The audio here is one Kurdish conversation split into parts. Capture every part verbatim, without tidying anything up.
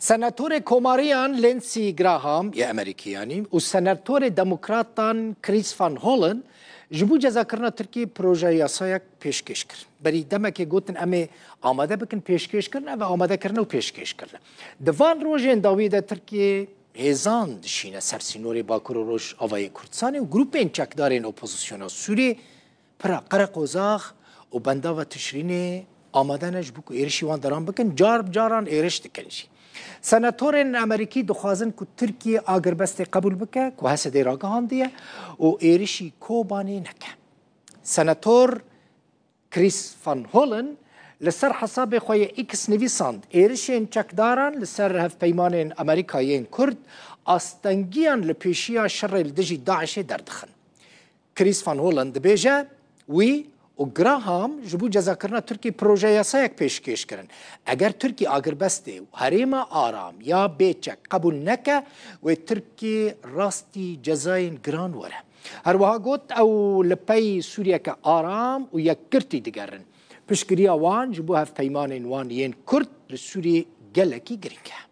Senatorê Komariyan Lindsey Graham yê Amerîkî yanî û senatorê Demokratan Chris Van Hollen ji bo cezakirina Tirkiyê projeya yasayek pêşkêş kir. Berî demekê gotin, em ê amade bikin, pêşkêş kirin, ev e amadekirin û pêşkêş kirin. Di van rojên dawî de Tirkiye hêzan dişîne ser sînorê Bakur û Rojavayê Kurdistanê û grûpên çekdarên opozisyona Sûriyê pira Qereqozax û Bendava Tişrînê amade ne ji bo ku êrişî wan deram bikin, car bi caran êriş dikin jî. Senatorên Amerîkî dixwazin ku Tirkiye agirbestê qebûl bike ku H S D ragihandiye û êrişî Kobanê neke. Senator Chris Van Hollen li ser hesabê xwe yê X nivîsand, êrişên çekdaran li ser hevpeymanên Amerîka yên Kurd astengiyan li pêşiya şerê li dijî DAIŞ'ê derdixin. Chris Van Hollen dibêje, wî û Graham ji bo cezakirina Tirkiyê proje yasayek pêşkêş kirin. Eger Tirkiye agirbestê û herêma aram ya bêçek qebûl neke, wê Tirkiye rastî cezayên giran were. Her wiha got, ew li pey Sûriyeke aram û yekgirtî digerin. Piştgiriya wan ji bo hevpeymanên wan yên Kurd li Sûriyê gelekî girîng e.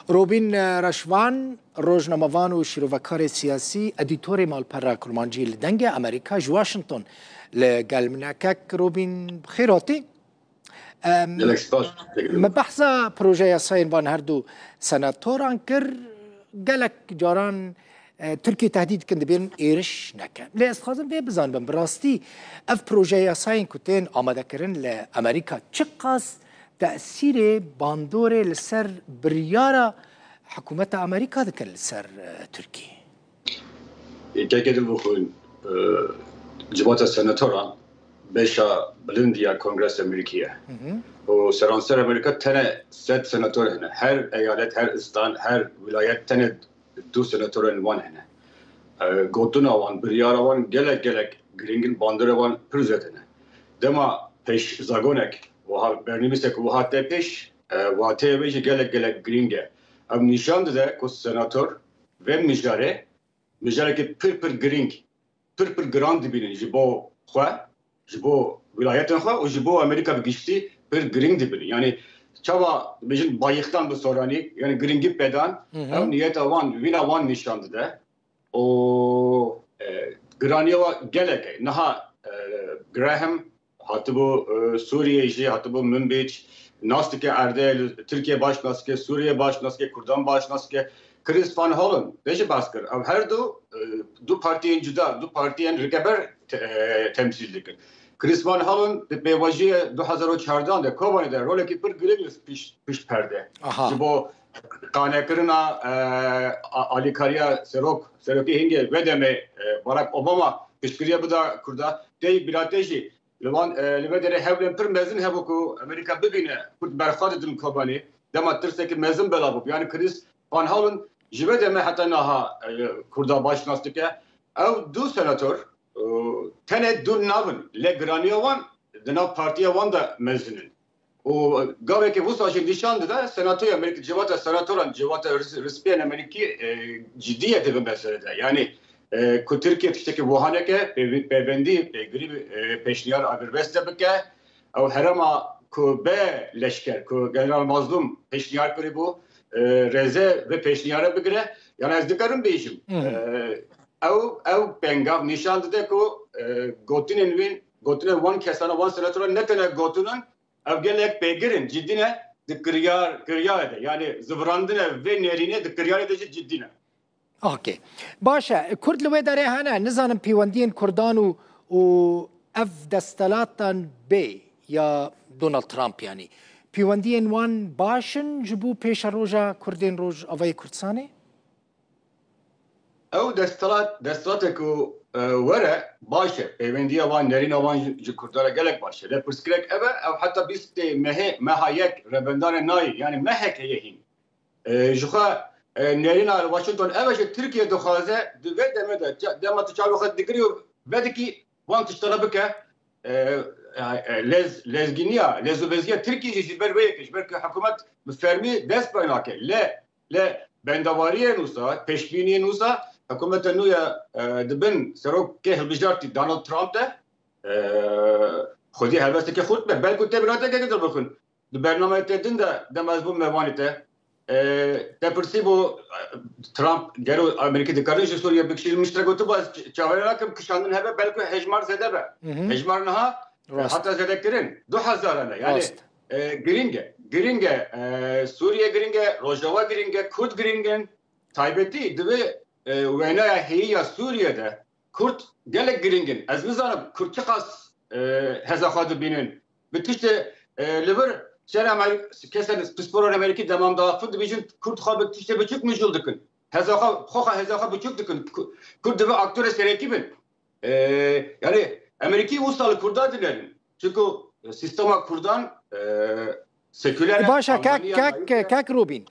Robîn Reşvan, rojnamevan û şîrovekarê siyasî, edîtorê malpera kurmancî li Dengê Amerîka ji Washington li gel min e. Kek Robîn, bi xêr hatî. Em, Gelek spas. Me behsa proje yasayên van her du senatoran kir. Gelek caran, e, Tirkiye tehdîd dikin, dibên êriş neke. Lê ez dixwazim vê bizanibim, bi rastî ev proje yasayên ku tên amadekirin li Amerîka çiqas tesîrê bandorê li ser biryara hikûmeta Amerîka dikin li ser, e, Tirkiye? Kekê Dilbixwîn, e, civata senatoran beşa bilind ya Kongresa Amerîkî ye. Hı hı. Û seranser Amerîka tenê sed senator hene. Her eyalet, her istan, her wîlayet tenê du senatorên wan hene. E, gotina wan, biryara wan gelek gelek giring in, bandora wan pir zêde ne. Dema pêşzagonek wiha, bernivîsek wiha tê pêş, e, wateyê wê jî gelek gelek giring e. Ev nîşan dide ku senator vê mijarê mijarekî pir pir giring, pir pir giran dibînin ji bo xwe, ji bo wîlayetên xwe û ji bo Amerîka bi giştî pir giring dibînin. Yanî çawa dibêjin bayixtan bi soranî, yanî giringî pêdan, Hı hı. ew niyeta wan, vîna wan nîşan dide. Û, e, giraniya wa gelek e. Niha, e, Graham hatibû, e, Sûriyê jî, hatibû Minbîc, nas dike erdê, li Tirkiye baş nas dike, Sûriye baş nas dike, Kurdan baş nas dike. Chris Van Hollen, te jî behs kir. Ev her du, e, du partiyên cuda, du partiyên rikeber te-, e, temsîl dikin. Chris Van Hollen di pêvajoya du hezar û çardeh de Kobanê de rolekî pir giring li pişt, pişt perde. Aha. Ji bo qanekirina, e, a-, alîkariya serok, serokê hingê vê demê, e, Barack Obama piştgiriya bida Kurda. Tey bîra te jî li wan, e, li vê derê hewlên pir mezin hebû ku Amerîka bibîne Kurd berxwe didin Kobanê. Dema tirsekî mezin belav bû. Yanî Chris Van Hollen ji vê demê heta niha, e, Kurda baş nas dike. Ew du senator, e, tenê du navin, lê giraniya wan di nav partiya wan de mezin in. Û gavekê wisa jî nîşan dide, Senatoya Amerîkî, civata senatoran, civata ris-, rispiyên Amerîkî, e, cidî ye di vê meselê de. Yanî, e, ku Tirkiye tiştekî wiha neke, pêvi-, pêvendî, pêgirî, e, pêşniyar agirbestê bike. Ew herêma ku be leşker, ku General Mazlûm pêşniyar kirîbû, e, rêze vê pêşniyare bigire. Yanî ez dikarim bêjim, Hı hı. e, ew, ew pengav nîşan dide ku, e, gotinên wî, gotinên wan kesana, wan senatoran ne tene gotin in, ev gelek pêgir in, cidî ne, di kiryar, kiryarê de, yanî zivirandine vê nêrînê di kiryarê de jî cidî ne. Ok. Baş e. Kurd li wê derê hene, nizanim pêwendiyên Kurdan û, û ev desthilatan bê ya Donald Trump, yanî pêwendiyên wan baş in ji bo pêşeroja Kurdên Rojavayê Kurdistanê? Ew desthilat, desthilatê ku, e, were baş e. Pêwendiya wan, nerîna wan ji, ji Kurdan re gelek baş e. Lê pirsgirêk ev e, ew heta bîstê mehê, meha yek rebendanê nayê, yanî mehek heye hîn. E, ji xwe, e, nerîna li Washington ev e, ji Tirkiye dixwaze di vê demê de, ça-, dema tu çavê xwe digirî û vedikî wan tiştana bike, e, e, e, lez-, lezgîniya, lezûveziya Tirkiye jî ji ber wê yekê, ji ber ku hikûmet bi fermî dest pê nake. Lê, lê bendewariyên wisa, pêşbîniyên wisa, hikûmeta nû ya, e, di bin serokê hilbijartî Donald Trump de, e, xwedî helwesteke xurt be. Belku te bi ratekeke dir bixwin. Di bernameyê te din de dema ez bûm mêvanê te, e, te pirsî bû, e, Trump gero Amerîkî dikarin ji Sûriye bikişînin, min ji te gotibû ez ç-, çaverê nakim kişandin hebe, belku hejmar zêde be. Hı hı. Hejmar niha, e, Rast. hata zêdekirin. Du hezar e. Yani, Rast. e, giring e. Giring e. E, Sûriye giring e, Rojava giring e, Kurd giring in. Taybetî divê, e, wêneya heyî ya Sûriye de Kurd gelek giring in. Ez nizanim Kurd çiqas, e, heza xwe dibînin. Bi tiştê, e, li vir şer Amer-, kesên pisporên Amerîkî demam diaxifin dibêjin Kurd xwe bi tiştê biçûk mijûl dikin. Heza xwe, xwe xwe heza xwe biçûk dikin. Ku-, Kurd divê aktorê serekî bin. E, yani Amerîkî wisa li Kurda dinerin. Çunku, e, sîstema Kurdan, e, seküler e, Baş e, kek, Almanya kek, layîk e. kek Rûbîn.